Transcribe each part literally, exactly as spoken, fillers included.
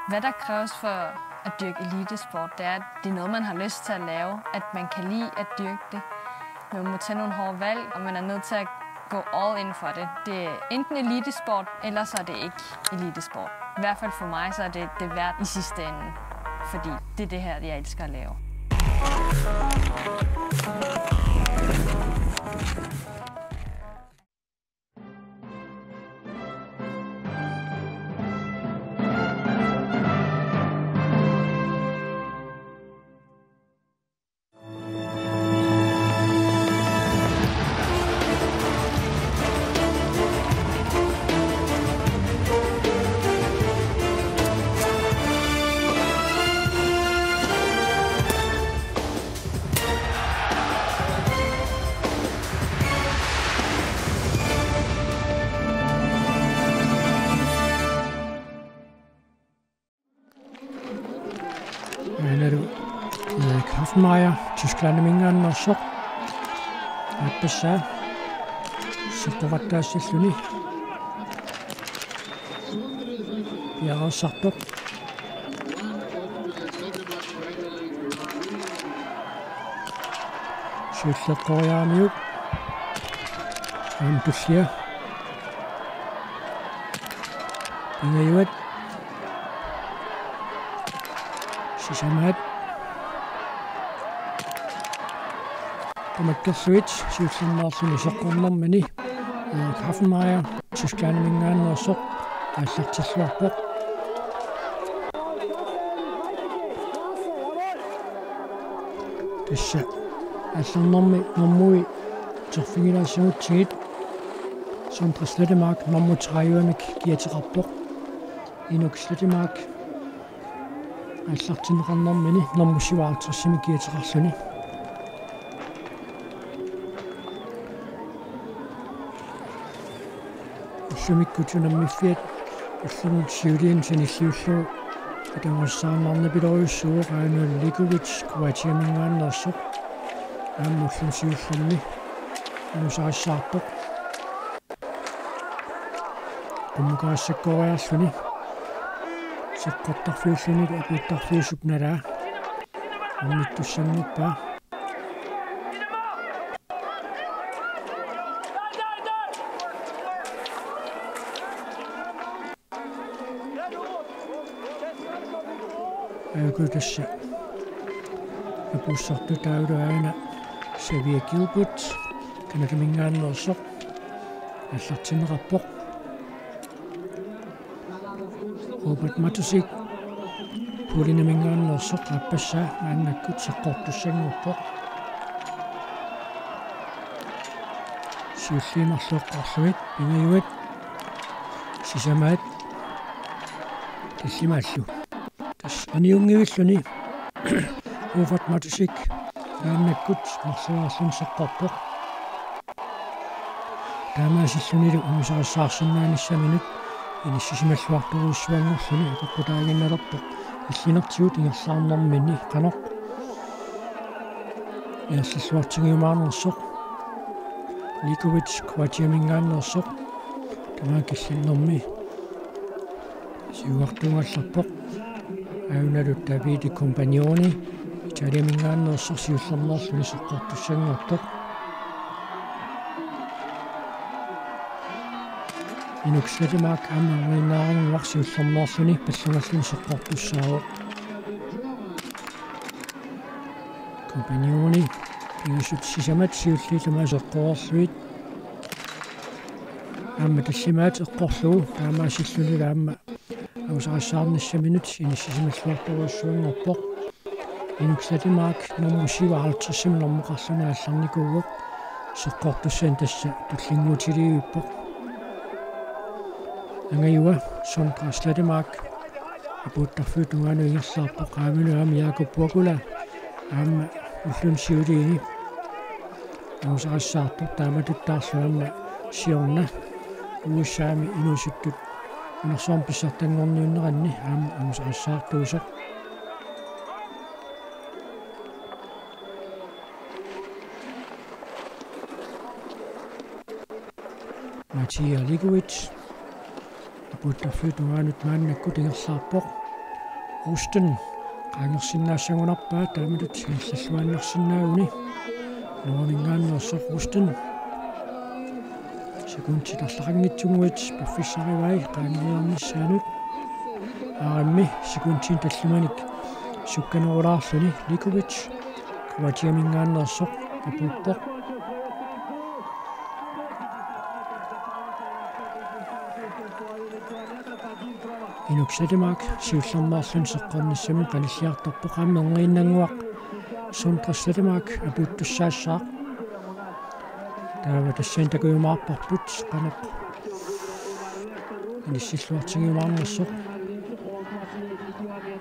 Hvad der kræves for at dyrke elitesport, det er, at det er noget, man har lyst til at lave, at man kan lide at dyrke det. Man må tage nogle hårde valg, og man er nødt til at gå all in for det. Det er enten elitesport, eller så er det ikke elitesport. I hvert fald for mig, så er det det værd i sidste ende, fordi det er det her, jeg elsker at lave. Aanalu Erik Haffenmeier, Tysklandiminngaanneersoq. Aappassaa. Seqqugattaassalluni. Piareersartoq. Siulleqqoriaramiuk. Aamma tullia. Pingajuat. Sisamaat. Tamakkerluit siullermeerluni seqqornermini. Erik Haffenmeier, Tysklandiminngaanneersoq, aallartilluarpoq. Tassa aallarnermi normui uterfigilaassagutsigit Sondre Slettemark normu tredive-mik kiateqarpoq. Inuk Slettemark aallartinneqarnermini normu syvoghalvtreds-imik kiateqarluni. Ullumikkut unammiffiat ullormut siuliani sanilliullugu atugassaarnarnipilorujussuuvoq. Aanalu Likovic Kroatiaminngaanneersoq aamma ulluni siullerni angusarissaartoq. Qummukarissakkoriarluni seqqortarfiulluni apuuttarfiusup nalaa ornittussanngorpaa. Aajuku tassa apuussartut taavalu aana Xavier Gilbert, Canadaminngaanneersoq, aallartinneqarpoq. Robert Matusik, Poleniminngaanneersoq, aappassaa maannakkut seqqortussanngorpoq. Siulliit marluk eqqorlugit, pingajuat, sisamaat, tallimaallu. Tassa aniunngivilluni Robert Matusik maannakkut marluaarluni seqqorpoq. Taamaasillunilu angusarissaarsinnaanissaminut inissisimalluartorujussuanngorluni apeqqutaaginnalerpoq illinertigut ingerlaarnermini qanoq ingerlalluartigiumaarnersoq. Likovic Kroatiaminngaanneersoq, tamakku illinnermi siuartuugallarpoq. Aanalu Davide Compagnoni Italiaminngaanneersoq siullermeerluni seqqortussanngorpoq. Inuk Slettemark aamma anguninngaannaq siullermeerluni pallungalluni seqqortussaavoq. Compagnoni pingasut sisamat siulliit tamaasa eqqorlugit. Aamma tallimaat eqqorlugu taamaasillunilu aamma angusarissaarnissaminut inissisimalluartorujussuanngorpoq. Inuk Slettemark normu syvoghalvtreds-imik normukarluni aallarnikuuvoq, seqqortussanik tassa tullinnguutilivippoq. Angajua Sondre Slettemark apuuttarfiup tungaanut ingerlaarpoq, qaamini aamma Jakob Vuokkola aamma ulluni siuliini angusarissaartoq, taamatuttaarlu aamma siorna U S A-mi inuusuttut nunarsuarmi pissartanngorniunneranni aamma angusarissaartuusoq. Matija Likovic apuuttarfiup tungaanut maannakkut ingerlaarpoq. Rusten qaangersinnaassagunarpaa taamatut ingerlalluinnarsinnaaguni. Norgeminngaanneersoq Rusten. Sekundit arlaqanngitsunnguit piffissarivai qaangeriarnissaanut. Aarimmi sekundinik tallimanik sukkanerulaarluni Likovic Kroatiaminngaanneersoq apuuppoq. Inuk Slettemark siullermeerluni seqqornissamut qanilliartorpoq, aamma erniinnannguaq Sondre Slettemark apuuttussaassaaq. Taava tassani takujumaarparput qanoq inissilluartigiumaarnersoq.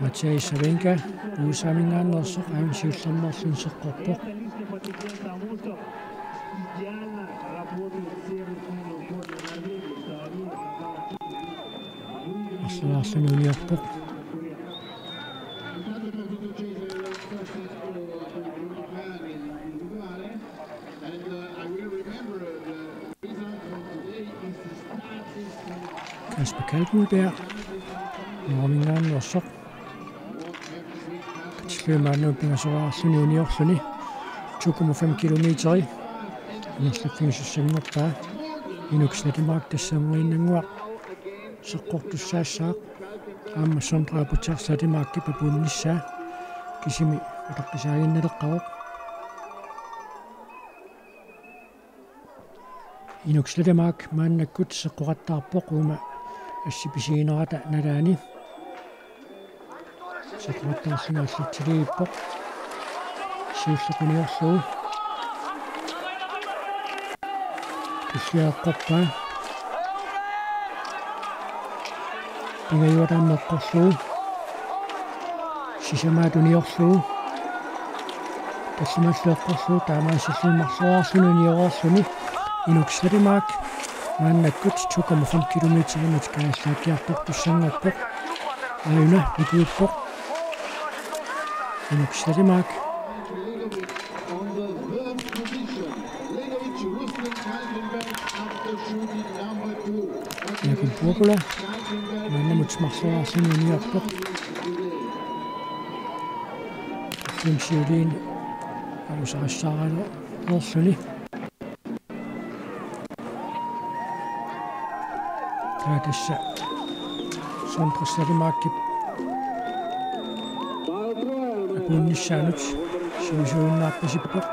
Mathias Savinka U S A-minngaanneersoq aamma siullermeerluni seqqorpoq. Arluaarluni uniorpoq. Kasper Kaltenberg, Norgeminngaanneersoq. Katillugit maannamut pingasoraarluni uniorluni to komma fem kilometeri ingerlaffigisussanngorpaa. Inuk Slettemark tassa erniinnannguaq seqqortussaassaaq. Aamma Sondre Aputsiaq Slettemarkip apuunnissaa kisimi utaqqisaaginnaleqqavoq. Inuk Slettemark maannakkut seqqoqattaarpoq uuma assi pisiginerata nalaani. Seqqoqattaarluni allatsiliippoq. Siulleq uniorlugu. Tullia eqqorpaa. Pingajuat aamma eqqorlugu. Sisamaat uniorlugu. Tallimallu eqqorlugu, taamaasilluni marloriarluni unioreerluni. Inuk Slettemark maannakkut to komma fem kilometerimut kaajallaakkiartortussanngorpoq. Aajuna nikuippoq. Inuk Slettemark. Jakob Burgula maannamut marloriarluni uniorpoq. Kim Siulin alusarissaaraluarluni. Taava tassa Sondre Slettemarkip apuunnissaanut sivisuinnarpasippoq.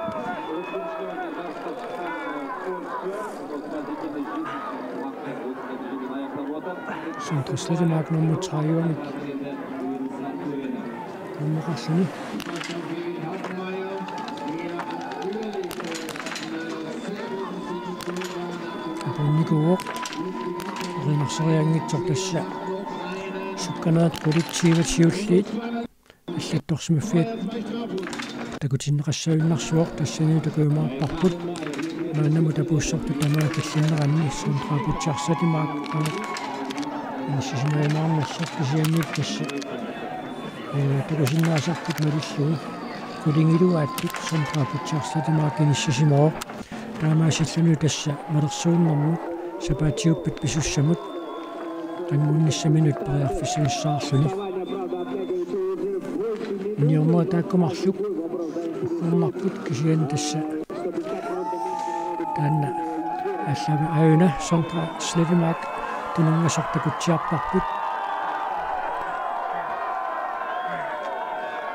Sondre Slettemark nummer tredive-mik nummer sytten. Apuunnikuuvoq. Erinarsorianngitsoq tassa sukkanerit kollektiivat siulliit allattorsimaffiat takutinneqassavinnarsuaq tassani takujumaarparput. Maannamut apuussortut tamaat killinneranni Sondre Aputsiaq Slettemark qanoq inissisimajumaarnersoq kisianni tassa, ee, takusinnaasarput malillugu qulingiluaattut Sondre Aputsiaq Slettemark inissisimavoq. Taamaasilluni tassa malersuinermut sapaatiuppata pisussamut qangunnissaminut periarfissagissaarluni. Uniornerit taakku marluk ugguarnarput kisianni tassa taanna aallaavi-, aajuna Sondre Slettemark tununngasoq takutsiarparput.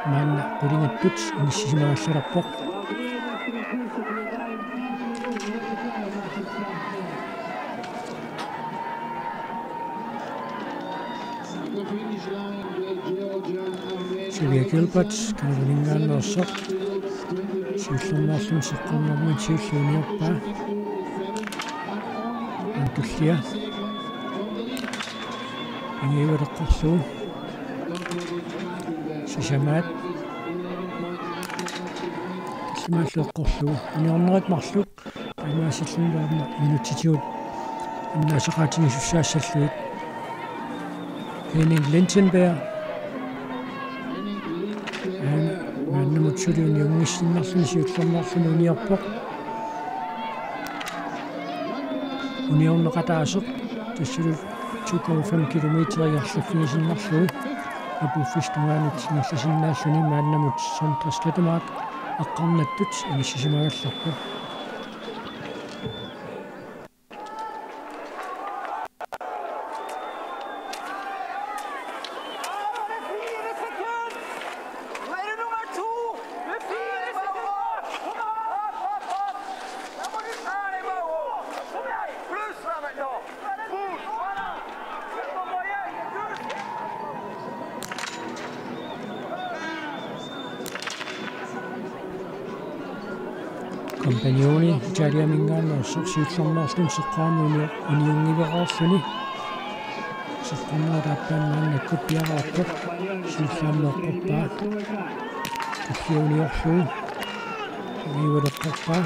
Maanna qulingittut inissisimagallalerpoq. Sylvia Gilbert, Canadaminngaanneersoq, siullermeerluni seqqornermut siulliup uniorpaa. Aamma tullia. Pingajuat eqqorlugu. Sisamaat. Tallimaallu eqqorlugu. Uniornerit marluk. Taamaasilluni aamma minutsitigut annaasaqaatigisussaassallugit. Henning Linsenberg. Aana maannamut suli uniunngissinnarluni siullermeerluni uniorpoq. Uniorneqataasoq tassalu to komma fem kilometer ingerlaffigisinnarlugu. Apuuffissap tungaanut ingerlasinnaalluni maannamut Sondre Slettemark aqqarnattut inissisimagallarpoq. Compagnoni Italiaminngaanneersoq siullermeerluni seqqaamut uni-, uniunngiveqarluni. Seqqornerat aappaat maannakkut piareerpoq. Siullermeerpoq. Tullianiorlugu. Iualeqqorpaa.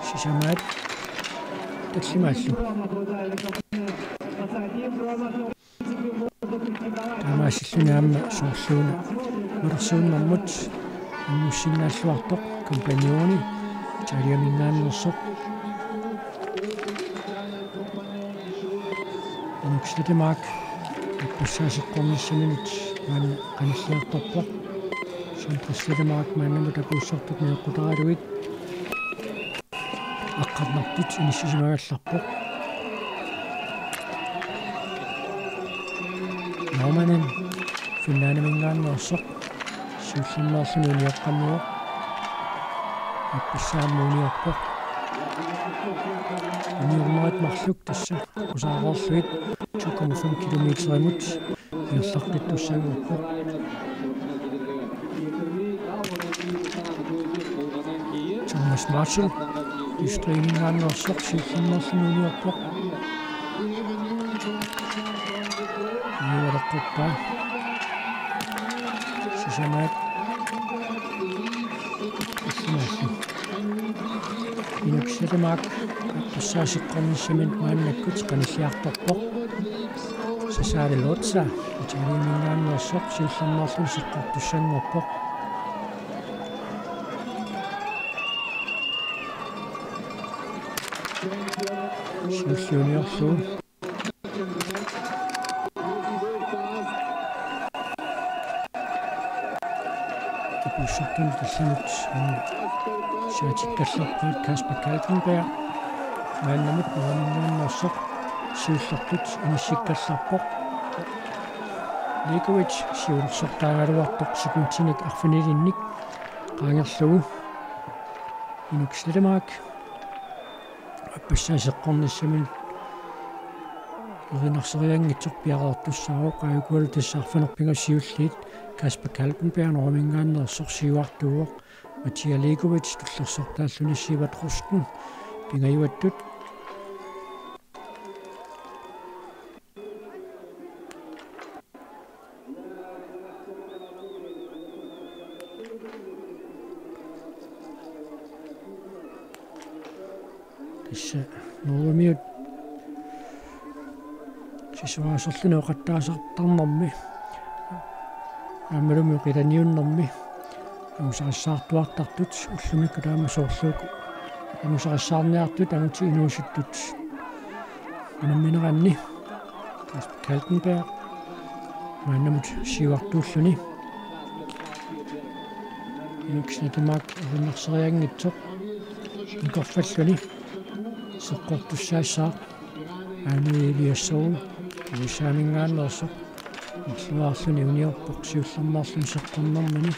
Sisamaat tallimaallu. Taamaasilluni aamma soorluuna malersuinermut angussinnaalluartoq Compagnoni Italiaminngaanneersoq. Inuk Slettemark appassaa seqqornissaminut maanna qanilliartorpoq. Sondre Slettemark maannamut apuussortut nioqqutaralugit aqqarnartut inissisimagallarpoq. Normanen Finlandiminngaanneersoq siullermeerluni unioqqammerpoq. Appassaa aamma uniorpoq. Uniornerit marluk tassa qusaareerlugit to komma fem kilometerimut ingerlaqqittussanngorpoq. Thomas Marshall, Østrigiminngaanneersoq siullermeerluni uniorpoq. Iualeqqorpaa. Sisamaat. Inuk Slettemark appassaa seqqornissaminut maannakkut qanilliartorpoq. Cesare Loza Italiaminngaanneersoq siullermeerluni seqqortussanngorpoq. Siullianiorlugu. Apuussortut tallimat saatikkallarpaat. Kasper Kaltenberg maannamut Norgeminngaanneersoq siullertut inissikkallarpoq. Legovic siulersortaagaluartoq sekuntinik arfinilinnik qaangerlugu. Inuk Slettemark appassaa seqqornissaminut erinarserianngitsoq piareertussaavoq. Aajuku tassa arfineq-pingasut siulliit. Kasper Kaltenberg Norgeminngaanneersoq siuartuuvoq. Mattia Legovic tullersortaalluni Sivert Rusten pingajuattut. Tassa norgemiut sisoraaserluni oqattaasartarnermi aammalumi oqilaniunnermi angusarissaartuartartut ullumikkut aamma soorluuku angusarissaarniartut angutit inuusuttut unammineranni. Kasper Kaltenberg maannamut siuartuulluni. Inuk Slettemark erinarserianngitsoq nikorfalluni seqqortussaassaaq. Aamma Elias Soe U S A-minngaanneersoq marluaarluni uniorpoq siullermeerluni seqqornermini.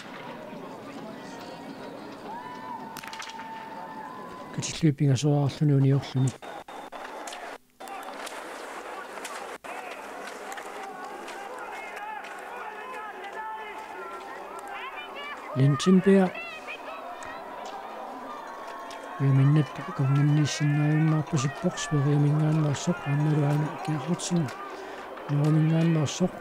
Katillugit pingasoraarluni uniorluni. Lindenberg. Uiminnatta akornanniissinnaajunnaarpasippoq Sverigeminngaanneersoq aammalu Ane Gerhardsen Norgeminngaanneersoq.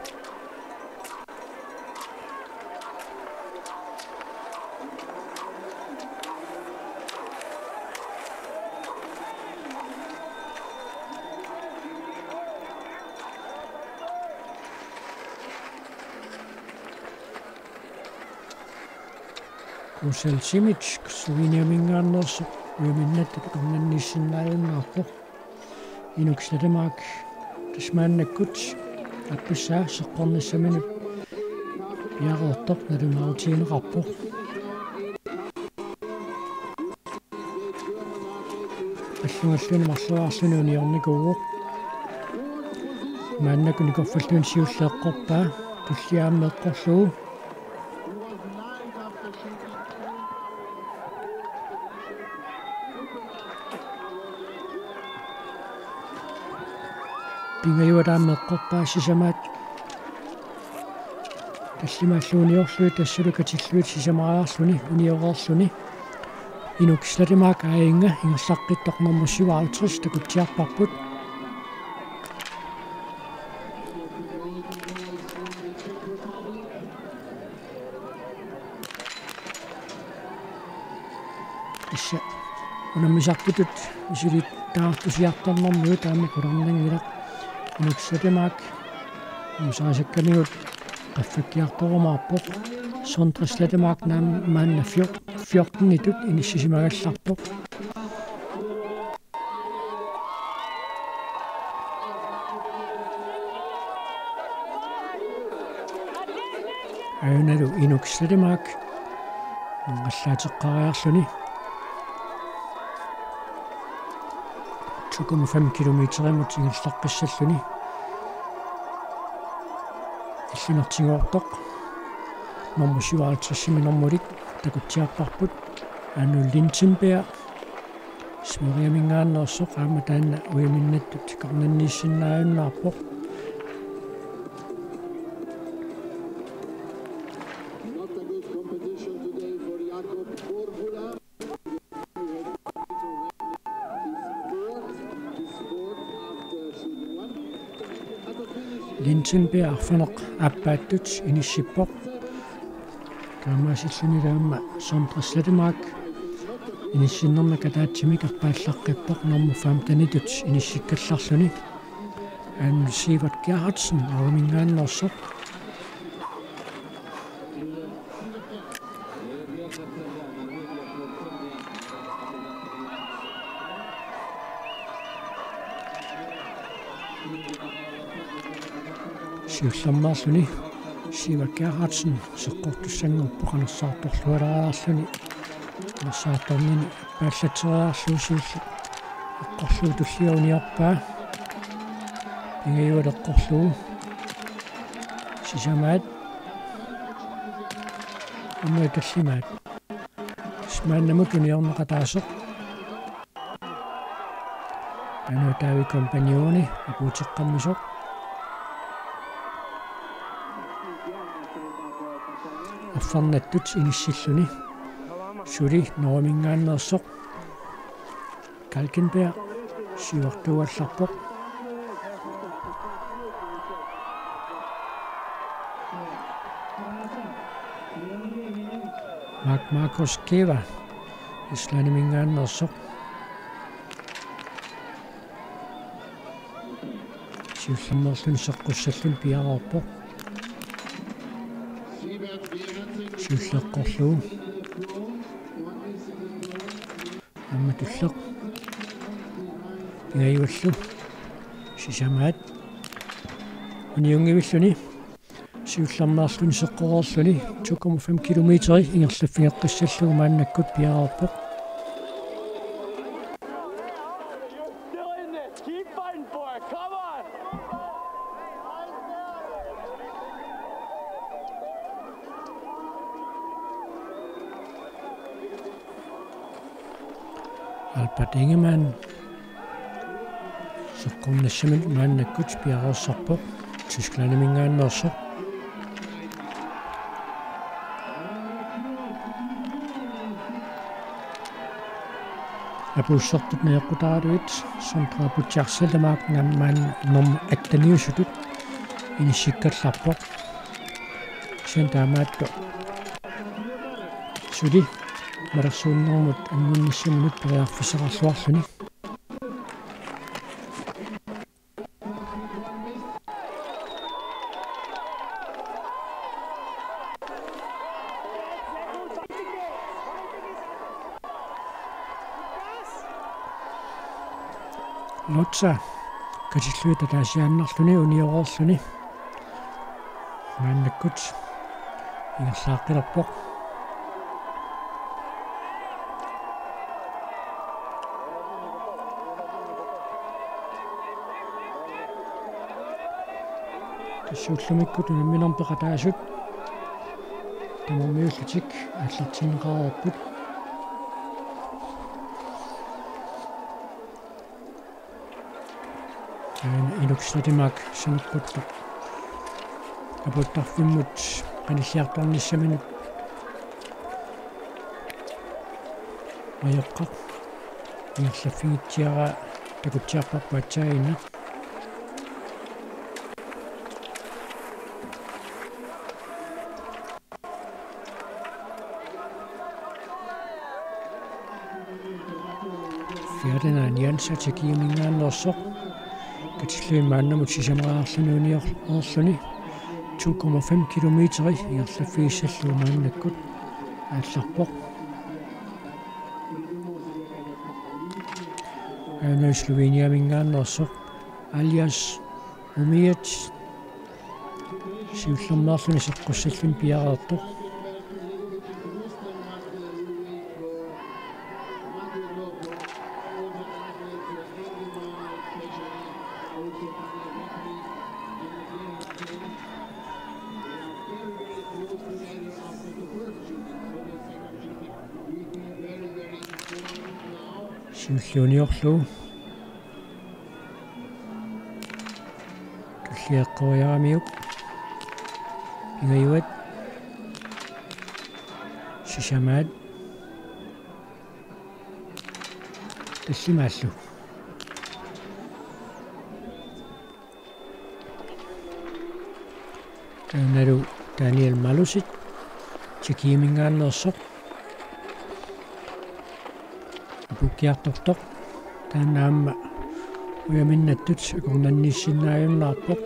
Kusel Simic Sloveniaminngaanneersoq uiminnatta akornanniissinnaajunnaarpoq. Inuk Slettemark tassa maannakkut Appassaa seqqornissaminut piareertoq nalunaarutigineqarpoq. Allugalluni marloriarluni uniornikuuvoq. Maannakkut nikorfalluni siulleq eqqorpaa, tullia aamma eqqorlugu. Pingajuat aamma eqqorpaa sisamaat. Tallimaalluunniorlugit tassalu katillugit sisamariarluni unioreerluni. Inuk Slettemark aajinga ingerlaqqittoq nummer syvoghalvtreds takutsiarparput. Tassa unammisarputut misilittagartusiartornermigut taama qularnanngilaq. Inuk Slettemark usaasakkamikut qaffakkiartorumaarpoq. Sondre Slettemark naam-, maanna fjor-, fjortenitut inissisimagallarpoq. Ajunalu Inuk Slettemark nungallateqqariarluni to komma fem kilometerimut ingerlaqqissalluni illinertigoortoq nummer syvoghalvtredsimi nummerit takutsiarparput. Anu Lindenberg Sverigemingaanneersoq aamma taanna ujaminnattut tikornanniissinnaajunnaarpoq. Lindenberg arfineq-aappaattut inissippoq. Taamaasilluni taama Sondre Slettemark inissinnermik ataatsimik appaallaqqippoq nummer femtenitut inissikkallarluni. Anu Sivert Gerhardsen Ajumingaanneersoq. Siullermeerluni Sivert Gerhardsen seqqortussanngorpoq anersaartorlualaariarluni. Anersaartornini appaallatseriarlugu siulleq eqqorlugu tullia uniorpaa. Pingajuat eqqorlugu sisamaat aamma tallimaat. Maannamut uniorneqataasoq. Anu David Compagnoni apuuteqqammisoq. Arfernattut inissilluni. Suli Norgemingaanneersoq Kalkenberg siuartuugallarpoq. Mark Markus Keva Islandimingaanneersoq. Siullermeerluni seqqussalluni piareerpoq. Siulleq eqqorlugu. Aamma tulleq. Pingajuallu sisamaat. Uniunngivilluni. Siullermeerluni seqqoreerluni to komma fem kilometeri ingerlaffigeqqissallugu maannakkut piareerpoq. Albert Ingemann seqqornissamut maannakkut piareersarpoq, Tysklandimingaanneersoq. Apuussortut najoqqutaraluit Sondre Butcher Slettemark nammaan norm atteniusutut inissikkallarpoq. Kisianni taamaattoq suli malersuunnermut anngunnissaminut periarfissaqarluarluni. Lotsa katillugit ataasiaannarluni unioreerluni. Maannakkut ingerlaaqqilerpoq. Tassa ullumikkut unamminermi peqataasut tamarmiullutik aallartinneqareerput. Aana Inuk Slettemark saneqquttoq apuuttarfimmut qanilliartornissaminut ajoqqaq. Ingerlaffigitsiaraa takutsiarparput aatsaannguaq. Ferdinand Jensen Tjekkiaminngaanneersoq. Katillugit maannamut sisamariarluni unior-, -erluni. To komma fem kilometeri ingerlaffigissallugu maannakkut aallarpoq. Aana Sloveniaminngaanneersoq Aljaž Umijač siullermeerluni seqqussalluni piareerpoq. Siulliuniorlu. Tullia eqqoriaramiuk. Pingajuat. Sisamaat. Tallimaallu. Taannalu Daniel Malušić, Tjekkiaminngaanneersoq. Apuukkiartortoq. Taanna aamma ujaminnattut akornanniissinnaajunnaarpoq.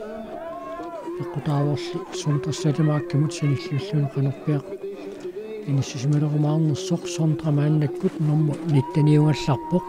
Peqqutaavorli Sondre Slettemarkimut sanilliulluni qanorpiaq inissisimalerumaanersoq. Sondre maannakkut nummer nitteniugallarpoq.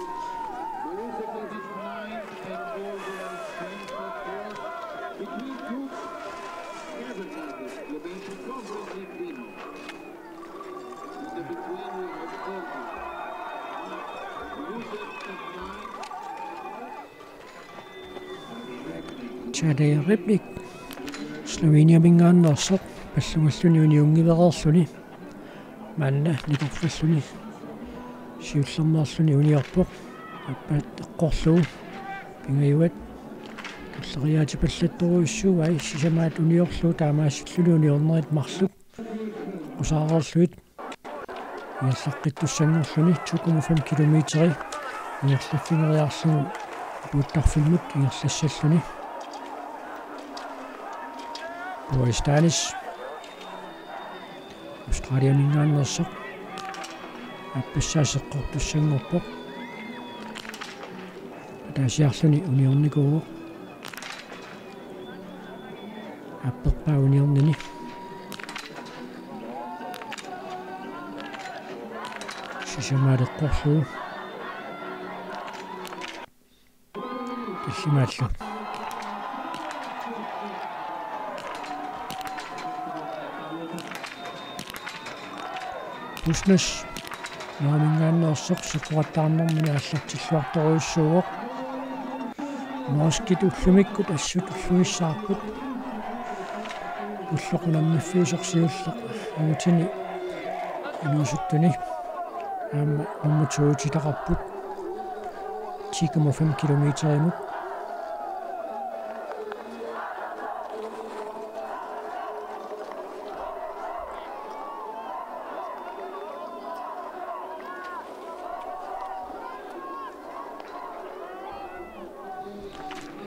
Tadej Ribnik, Sloveniaminngaanneersoq, pallungalluni uniunngivereerluni. Maanna nikorfalluni siullermeerluni uniorpoq. Aappaat eqqorlugu. Pingajuat. Tulleriiaatipallattorujussuuai, sisamaat uniorlugu taamaasilluni uniornerit marluk. Eqqusaareerlugit. Ingerlaqqittussanngorluni to komma fem kilometeri ingerlaffigeriarlugu apuuttarfimmut ingerlassalluni. Boris Stanis. Australiaminngaanneersoq. Aappassaa seqqortussanngorpoq. Ataasiarluni uniornikuuvoq. Aapperpaa uniornini. Sisamaat eqqorlugu. Tallimaallu. Busnes Norgeminngaanneersoq seqquattaarnermini aallartilluartorujussuuvoq. Norskit ullumikkut assut ulluissaarput. Ulloq unammiffiusoq siulleq angutini inuusuttuni aamma nummer to-ititaqarput ti komma fem kilometerimut.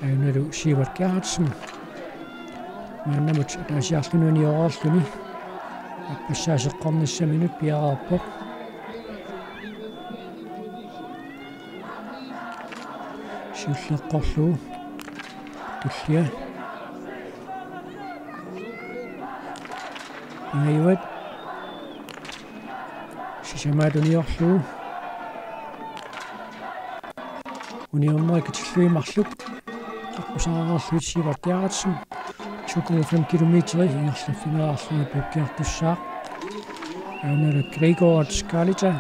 Aanalu Sivert Gerhardsen maannamut ataasiarluni unioreerluni aappassaa seqqornissaminut piareerpoq. Siulleq eqqorlugu. Tullia. Pingajuat. Sisamaat uniorlugu. Uniornerit katillugit marluk. Aqqusaareerlugit Sivert Gerhardsen. Kutani fem kilometer ingerlaffigereerluni puukkiartussaaq. Aana Gregor Skalita,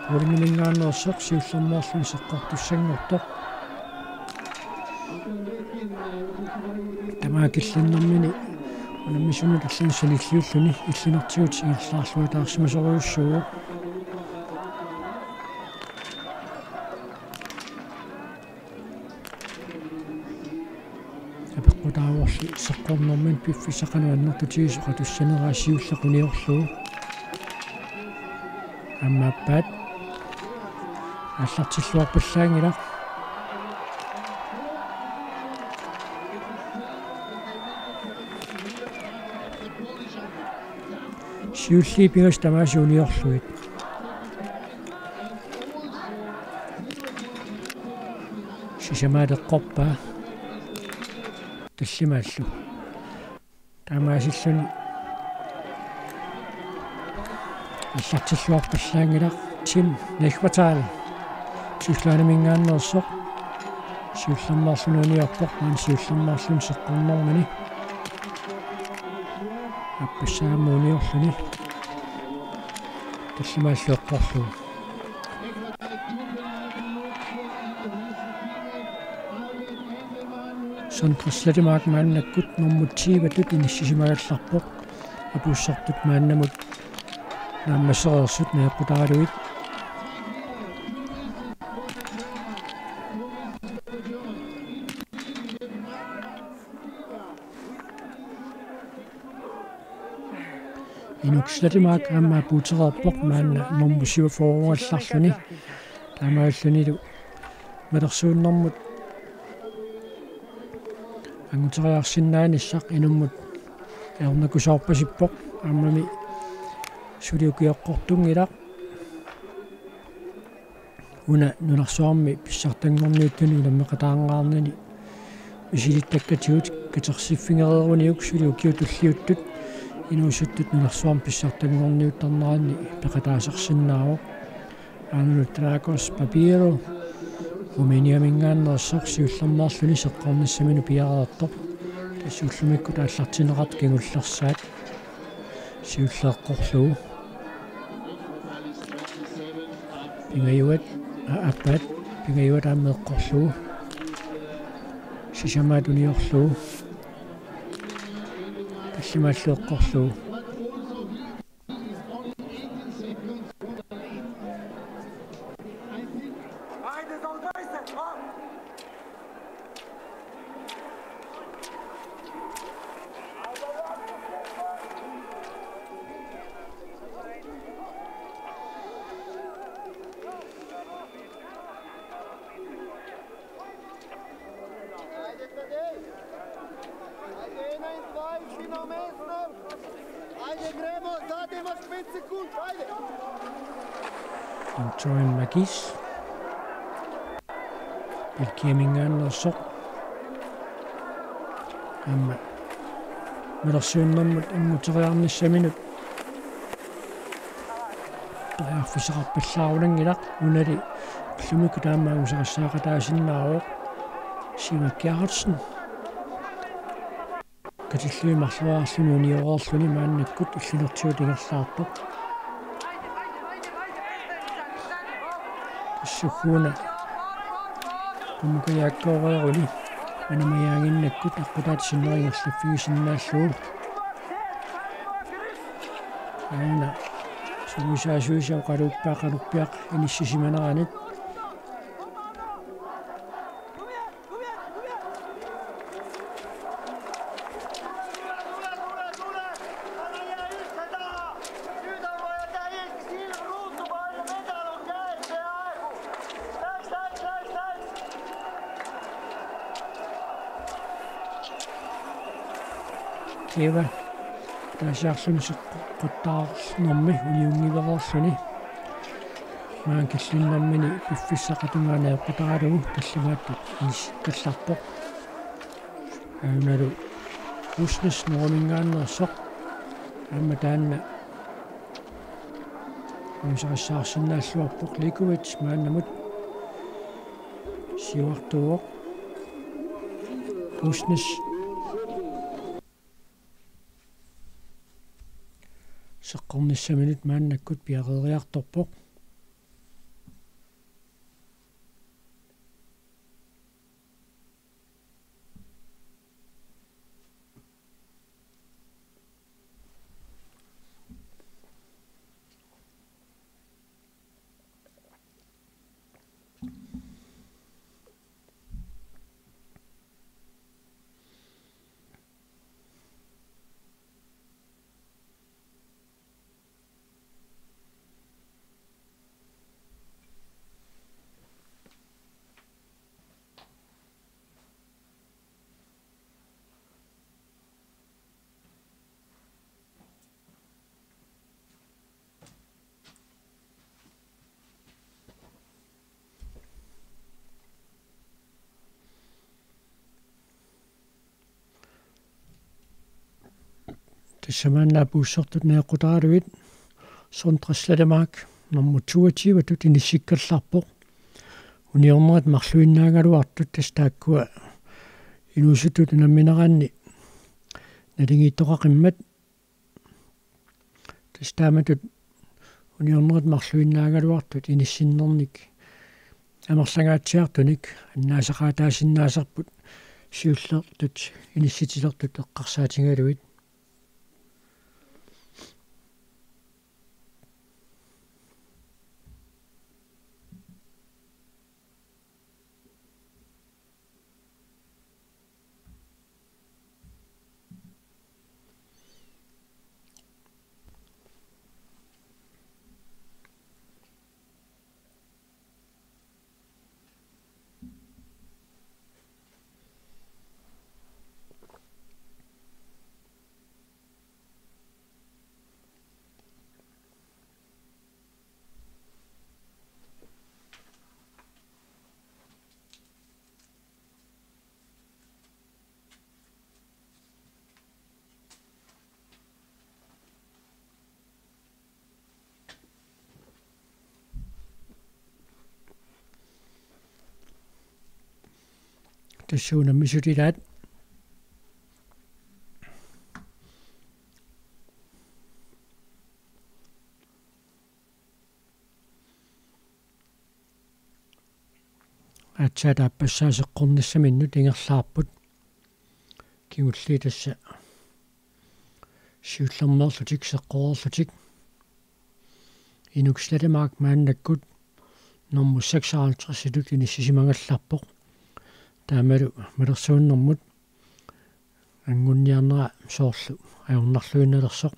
Poleniminngaanneersoq, siullermeerluni seqqortussanngortoq. Tamaat killinnermini unammisunut allanut sanilliulluni illinertigut ingerlaarluataarsimasorujussuuvoq. Apeqqutaavorli seqqornermini piffissaq qanoq annertutigisoq oqatussaneraa, siulleq uniorlugu. Aamma aappaat aallartilluarpallaanngilaq. Siulliit pingasut tamaasa uniorlugit. Sisamaat eqqorpaa. Tallimaallu. Taamaasilluni aallartilluarpallaanngilaq. Tim Nechvatal, Tysklandiminngaanneersoq, siullermeerluni uniorpoq, maani siullermeerluni seqqornermini. Aappassaa aamma uniorluni. Tallimaallu eqqorlugu. Sondre Slettemark maannakkut nummer tyve-tut inissisimagallarpoq. Apuussortut maannamut naammassereersut najoqqutaralugit. Inuk Slettemark aamma apuutereerpoq maanna nummer syvogfyrre-gallarluni. Taamaalillunilu malersuunnermut anguteriarsinnaanissaq inummut ajornakusoorpasippoq, aammami suli ukioqqortunngilaq. Una nunarsuarmi pissartanngorniuttuni unammeqataangaarnini misilittakkatigut katersiffigereeruniuk suli ukiut tulliuttut inuusuttut nunarsuarmi pissartanngorniuttarneranni peqataasarsinnaavoq. Aana Dragos Papiro, Rumæniaminngaanneersoq, siullermeerluni seqqornissaminut piareerpoq. Tassa ullumikkut aallartinneqartut kingullersaat. Siulleq eqqorlugu. Pingajuat, a-, aappaat, pingajuat aamma eqqorlugu. Sisamaat uniorlugu. Tallimaallu eqqorlugu. Antoine Magis. Belgiaminngaanneersoq. Aamma malersuunnermut anguteriarnissaminut periarfissaqarpallaarunanngilaq, unali ullumikkut taama angusarissaaqataasinnaavoq. Simak Gerhardsen. Katillugit marloriarluni unioreerluni maannakkut illinertigut ingerlaarpoq. Tassa uku una qummukajaakkoreeruni anamajaaginnakkut aqqutaata sinnera ingerlaffigisinnaallugu. Aana sungiusaasuisa oqaluuppaa qanorpiaq inissisimaneranit. Kiva. Taasiarluni seqqoqqattaarnermi uniunngivereerluni. Maanga killinnermini piffissaq tungaanut eqqutaralugu tallimaattut inissikkallarpoq. Aunalu Usnes Norgeminngaanneersoq. Aamma taanna angusarissaarsinnaalluarpoq. Likovic maannamut siuartuuvoq. Usnes. seqqornissaminut maannakkut piareeriartorpoq. Tassa maanna apuussortut najoqqutaralugit Sondre Slettemark nummer toogtyve-tut inissikkallarpoq. Uniornerit marluinnaagaluartut tassa taakkua inuusuttut unammineraanni naligiittoqaqimmat. Tassa taamatut uniornerit marluinnaagaluartut inissinnernik amerlangaatsiartunik annaasaqaataasinnaasarput siullertut inissitilertut eqqarsaatigalugit. Tassa unammisut ilaat. Aatsaat aappassaa seqqornissaminnut ingerlaarput. Kingulliit tassa siullermeerlutik seqqoreerlutik. Inuk Slettemark maannakkut nummer seksoghalvtreds-itut inissisimagallarpoq. Taamalu malersuunnermut anguniarnera soorlu ajornarluinnalersoq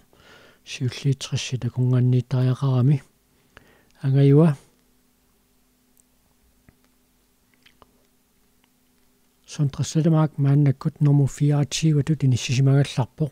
siulliit tressit akornanniittariaqarami. Angajua Sondre Slettemark maannakkut nummer fireogtyve-tut inissisimagallarpoq.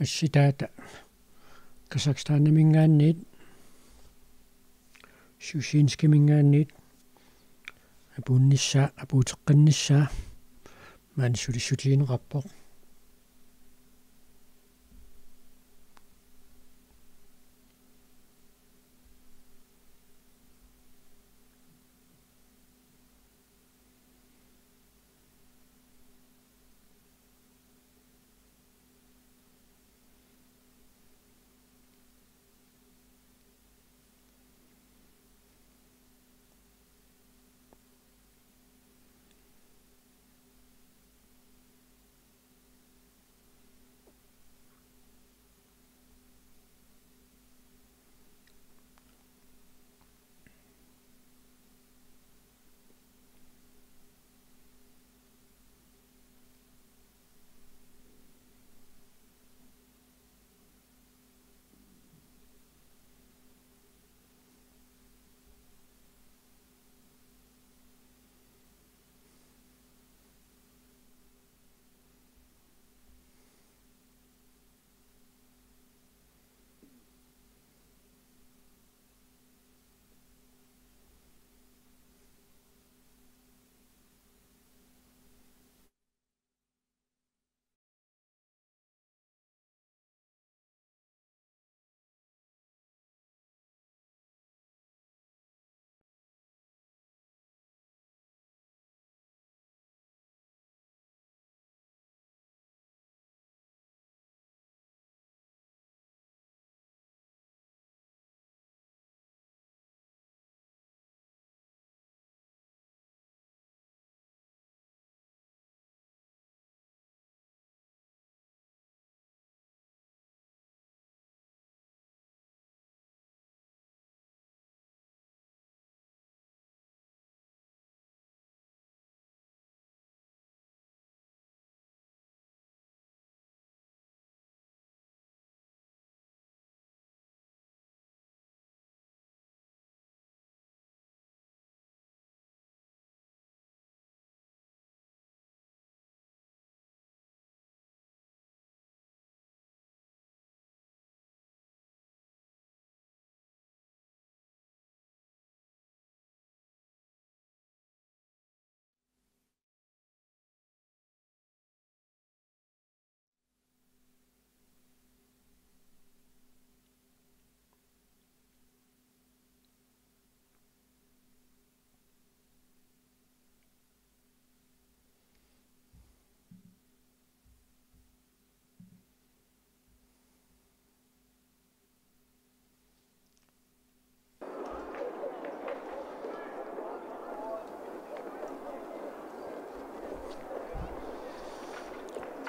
Assitaata Kazakhstaniminngaanniit, Sjuzinskiminngaanniit apuunnissaa, apuuteqqinnissaa maani sulissutigineqarpoq.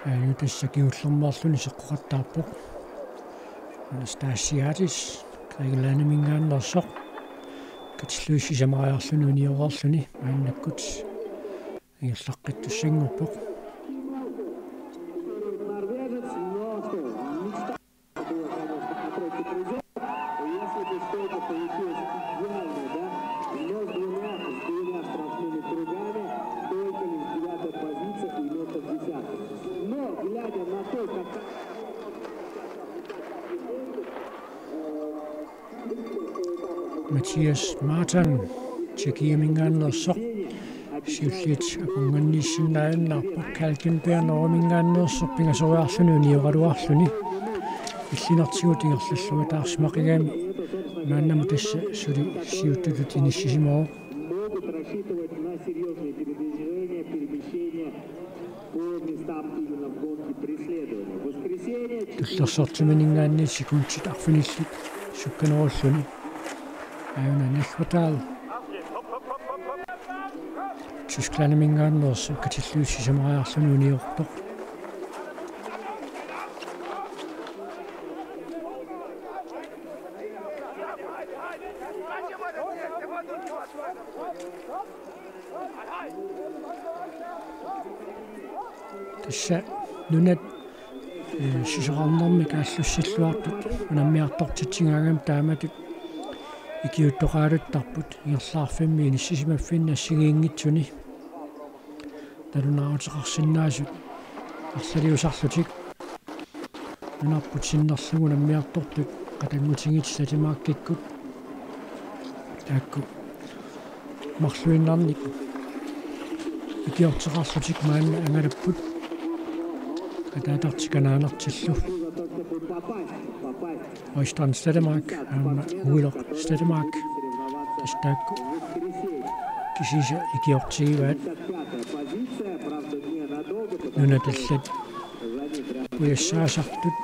Aajuna tassa kingullermeerluni seqqoqattaarpoq. Anastasiadis, Grækenlandimingaanneersoq. Katillugit sisamariarluni unioreerluni maannakkut ingerlaqqittussanngorpoq. Если бы что-то получилось идеально, да, но с двумя, с двумя штрафными кругами, только лишь девятая позиция и место в десятке. Но, глядя на то, как Mathias Martin, Tjekkiamingaanneersoq, siulliit akornanniissinnaajunnaarpoq. Kalkenberg Norgemingaanneersoq pingasoriarluni unioraluarluni. Illinertigut ingerlalluataarsimaqigami maannamut tassa suli siuttutut inissisimavoq. Могут рассчитывать на серьёзные передвижения, перемещения по местам именно в гонке преследования. В воскресенье Tullersortiminngaanniit sekundit arfinillit sukkanerulluni. Aajuna Nachwedal Tysklandimingaanneersoq katillugit sisamariarluni uniortoq. Tassa nunat, eh, sisorarnermik aallussilluartut unammiartortitsigaangami taamatut ikiuuttoqaaluttarput ingerlaarfimmi inissisimaffinni assigiinngitsuni. Nalunaaruteqarsinnaasut arlaliusarlutik nunarput sinnerlugu unammiartortut qatanngutigiit slettemarkikkut taakku marluinnarnik ikiorteqarlutik maanna angalapput. Ataatartik anaanartillu. Øystein Slettemark aamma Uiloq Slettemark tassa taakku kisiisa ikiortigivaat. Nunat allat pujassaasartut,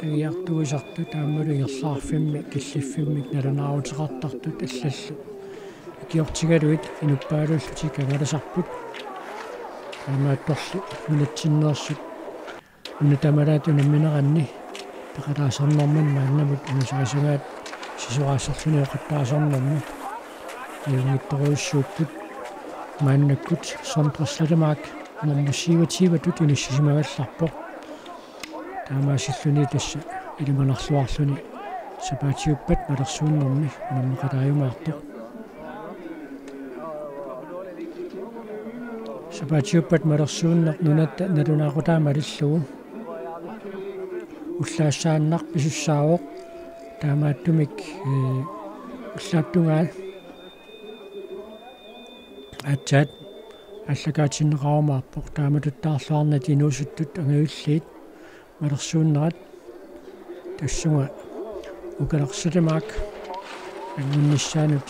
angiartuisartut aammalu ingerlaarfimmi killiffimmik nalunaaruteqartartut allallu ikiortigalugit inuppaaluullutik angalasarput. Taamaattorli nunatsinneersut una tamalaat unammineranni peqataasarnermini maannamut una saasagaat sisoraasarluni oqattaasarnermi ajunngitsorujussuupput. Maannakkut Sondre Slettemark nummer syvogtyve-tut inissisimagallarpoq. Taamaasilluni tassa ilimanarluarluni sapaatiuppat malersuunnermi unammeqataajumaartoq. Sapaatiuppat malersuunneq nunatta nalunaaqutaa malillugu ullaassaannaq pisussaavoq. Taamaattumik, eh, ullaattungaa aatsaat aallakaatinneqarumaarpoq. Taamatuttaarluarnani inuusuttut angajulliit malersuunnerat tassunga Ukalaq Slettemark angunnissaanut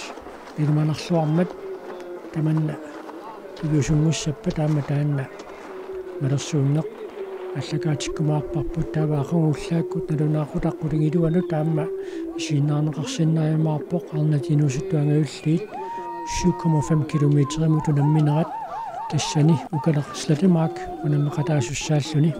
ilimanarluarmat tamanna piviusunngussappat aamma taanna malersuunneq aallakaatikkumaarparput. Taava aqagu ullaakkut nalunaaqutaq qulingiluanut aamma isiginnaarneqarsinnaajumaarpoq. Arnat inuusuttut angajulliit syv komma fem kilometerimut unamminerat tassani Ukalaq Slettemark unammeqataasussaalluni.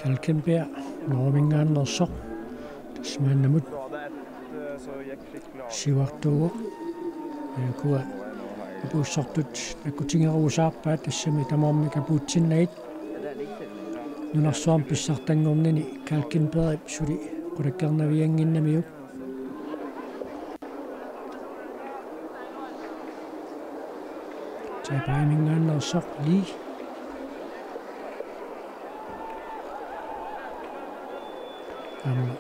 Kalkenberg Norgemingaanneersoq tassa maannamut siuartuuvoq. Ukua apuussortut nakkutigerusaarpaat tassami tamarmik apuutsinnagit. Nunarsuarmi pissartanngornini Kalkenbergip suli qulakkeernaviannginnamiuk. Taipaimingaanneersoq Lee. Aamma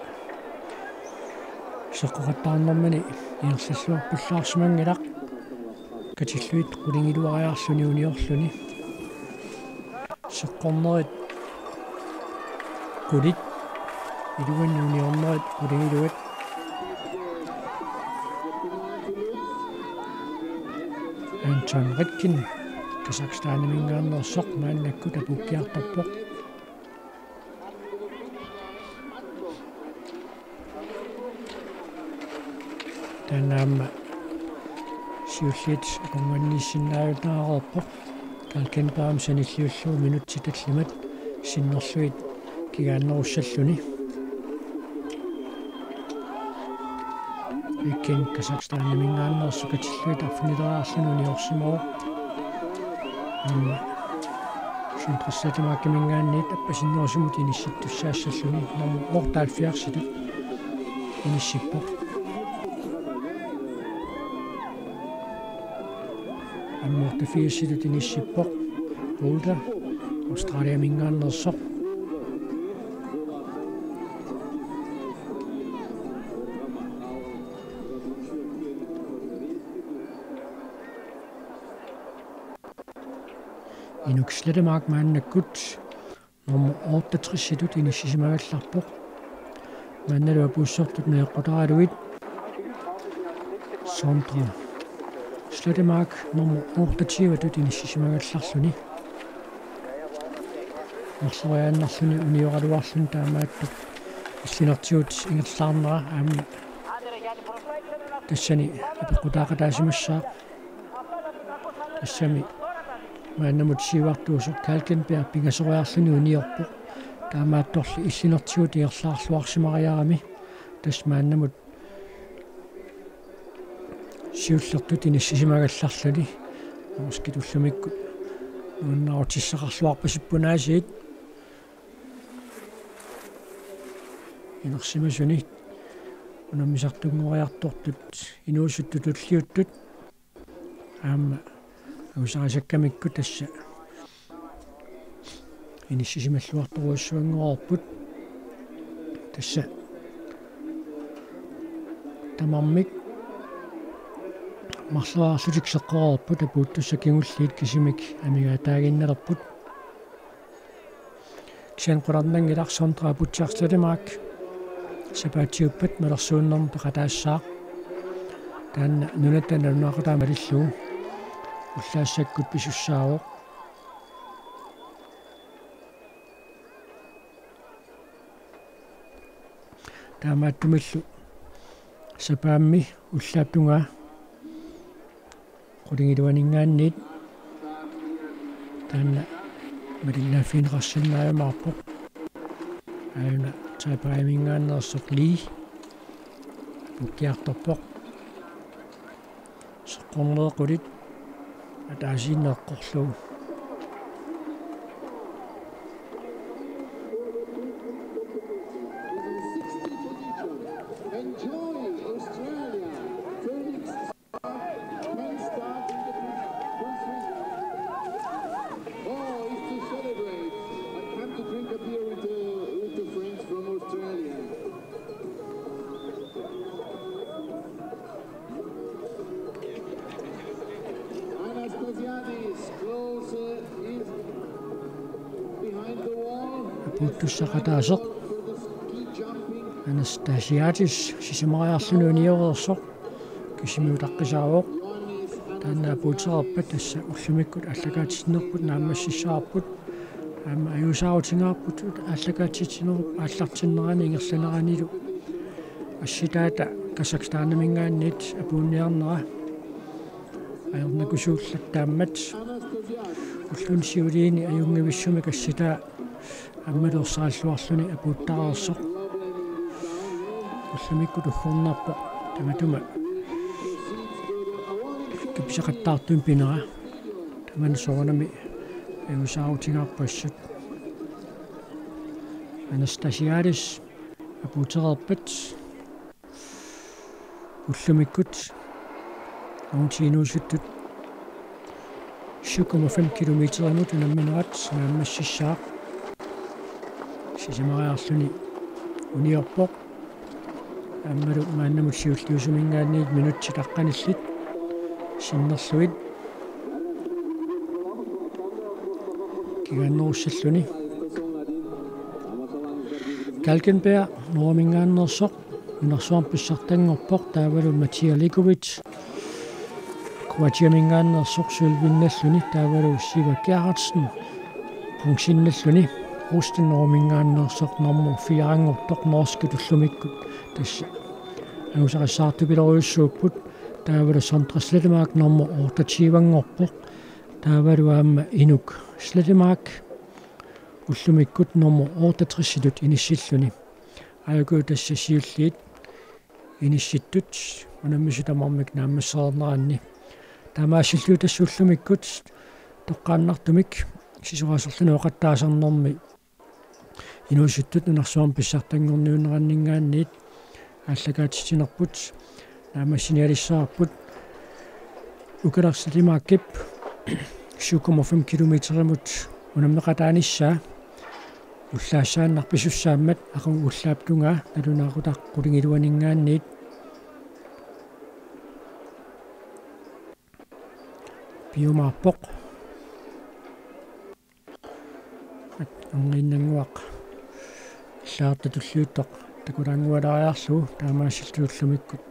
seqqoqattaarnermini ingerlalluarpallaarsimanngilaq katillugit qulingiluariarluni uniorluni. Seqqornerit qulit iluanni uniornerit qulingiluat. Anton Ritkin, Kazakhstaniminngaanneersoq, maannakkut apuukkiartorpoq. Taanna aamma siulliit akornanniissinnaajunnareerpoq. Kalkenbaam sanilliullugu minutsit tallimat sinnerlugit kigaannerussalluni. Ritkin Kazakhstaniminngaanneersoq katillugit arfinileriarluni uniorsimavoq. Aamma Sondre Slettemarkiminngaanniit appasinnerusimut inissittussaassalluni nummer otteoghalvfjerdsitut inissippoq. Aamma otteogfirsitut inissippoq Boulder, Australiaminngaanneersoq. Inuk Slettemark maannakkut nummer otteogtresitut inissisimagallarpoq. Maannalu apuussortut najoqqutaralugit Sondre Slettemark nummer otteogtyvetut inissisimagallarluni. Marloriaannarluni unioraluarluni taamaattoq illinertigut ingerlaarnera aamma tassani apeqqutaaqataasimassaaq. Tassami maannamut siuartuusoq Kalkenberg pingasoriarluni uniorpoq. Taamaattorli illinertigut ingerlaarluarsimariarami tassa maannamut siullertut inissisimagallarluni. Norskit ullumikkut nuannaarutissaqarluarpasipput aasiit. Inersimasuni unammisartunngoriartortut inuusuttut tulliuttut aamma angusarisakkamikku tassa inissisimalluartorujussuanngoreerput. Tassa tamarmik marloriarlutik seqqoreerput, apuuttussat kingulliit kisimik amigaataaginnalerput. Kisianni qularnanngilaq Sondre Apuutsisaq Slettemark sapaatiuppat malersuunnermi peqataassaaq. Taanna nunatta nalunaaqutaq malillugu ullaassakkut pisussaavoq. Taamaattumillu sapaammi ullaap tungaa qulingiluaninngaanniit taanna malinnaaffigineqarsinnaajumaarpoq. Aajuna Taipeiminngaanneersoq Lee apuukkiartorpoq. Seqqorneequlit ataasiinnaq eqqorlugu. Enjoy Australia. Phoenix. Can start in the first round. Oh, it's to celebrate. I come to drink a beer with the, with the friends from Australia. Anastasiadis close, uh, in behind the wall. Apuuttussaqataasoq Anastasiadis sisamariarluni unioreersoq kisimi utaqqisaavoq. Taanna apuutereerpat tassa ullumikkut aallakaatitsinerput naammassissavarput. Aamma ajuusaarutigaarput aallakaatitsinerup aallartinnerani ingerlaneranilu assitaata Kazakhstaniminngaanniit apuunniarnera ajornakusuullattaammat. Ulluni siuliini ajunngivissumik assitaa aammalu ersarilluarluni apuuttareersoq. Ullumikkut uggornarpoq tamatuma kapisaqattaartumik pinera. Tamanna soorunami ajuusaarutigaarput assut. Anastasiadis apuutereerpat ullumikkut aamma inuusuttut syv komma fem kilometerimut unamminerat naammassissaaq. Sisamariarluni uniorpoq. Aammalu maannamut siulliusuminngaanniit minutsit aqqanillit sinnerlugit kigaannerussalluni. Kalkenberg Norgeminngaanneersoq nunarsuarmi pissartanngorpoq, taavalu Mattia Ligovic Kuatiamingaanneersoq sølvinnalluni taavalu Siva Gerhardsen bronzennalluni, Rustendorumingaanneersoq nummer fire-nngortoq norskit ullumikkut tassa angusarissaartupilorujussuupput, taavalu Sondre Slettemark nummer otteogtyve-nngorpoq, taavalu aamma Inuk Slettemark ullumikkut nummer otteogtres-itut inissilluni. Aajuku tassa siulliit inissittut unammisut tamarmik naammassereerneranni. Taamaasilluni tassa ullumikkut toqqaannartumik sisorarsorluni oqattaasarnermi inuusuttut nunarsuarmi pissartanngorniunneranninngaanniit aallakaatitsinerput naammassinialissavarput. Ukaleq Slettemarkip syv komma fem kilometerimut unammeqataanissaa ullaassaannaq pisussaammat aqagu ullaap tungaa nalunaaqutaq qulingiluaninngaanniit piumaarpoq. Angiinnannguaq illaarta tulliuttoq takulaanngualaariarlugu taamaasilluni ullumikkut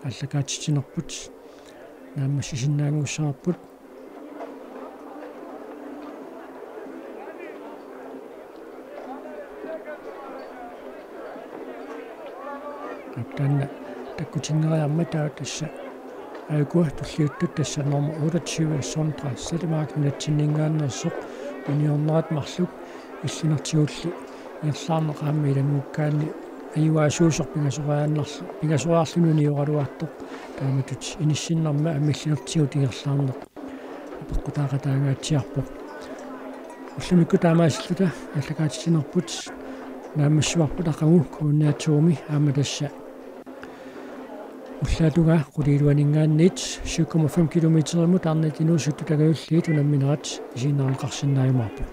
aallakaatitsinerput naammassisinnaanngussavarput. Taanna takkutinngeriarmat taava tassa aajuku tulliuttut tassa nummer otteogtyve Sondre Slettemark nunatsinninngaanneersoq uniornerat marluk illinertigulli ingerlaarneq aamma ilanngukkaanni ajugaasuusoq pingasoriaannarlu-, pingasoriarluni unioraluartoq taamatut inissinnermi aamma illinertigut ingerlaarneq apeqqutaaqataangaatsiarpoq. Ullumikkut taamaasilluta aallakaatitsinerput naammassivarput aqagu K N R to-mi aamma tassa ullaap tungaa qulingiluaninngaanniit syv komma fem kilometerimut arnat inuusuttut angajulliit unamminerat isiginnaarneqarsinnaajumaarpoq.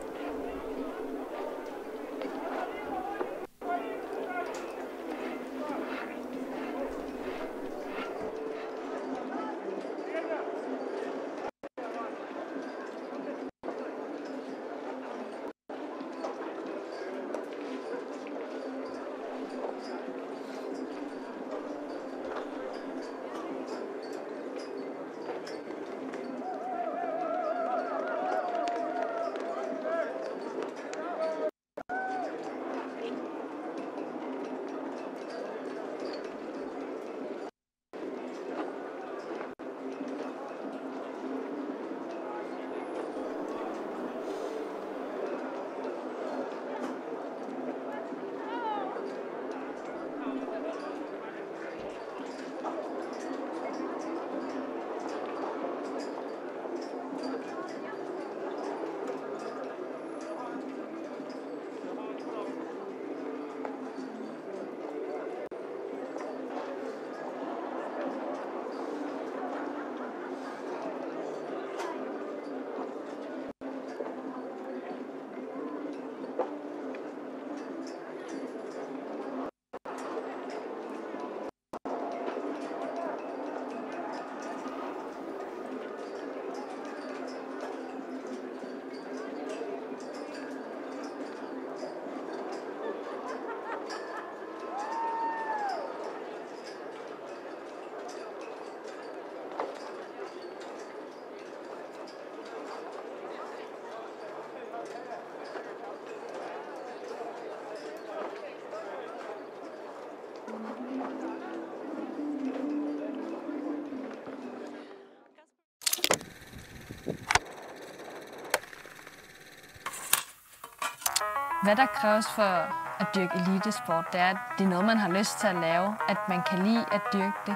Hvad der kræves for at dyrke elitesport, det er, at det er noget, man har lyst til at lave, at man kan lide at dyrke det.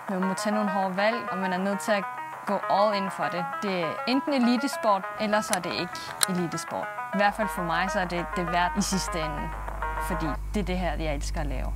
Man må tage nogle hårde valg, og man er nødt til at gå all in for det. Det er enten elitesport, eller så er det ikke elitesport. I hvert fald for mig, så er det det værd i sidste ende, fordi det er det her, jeg elsker at lave.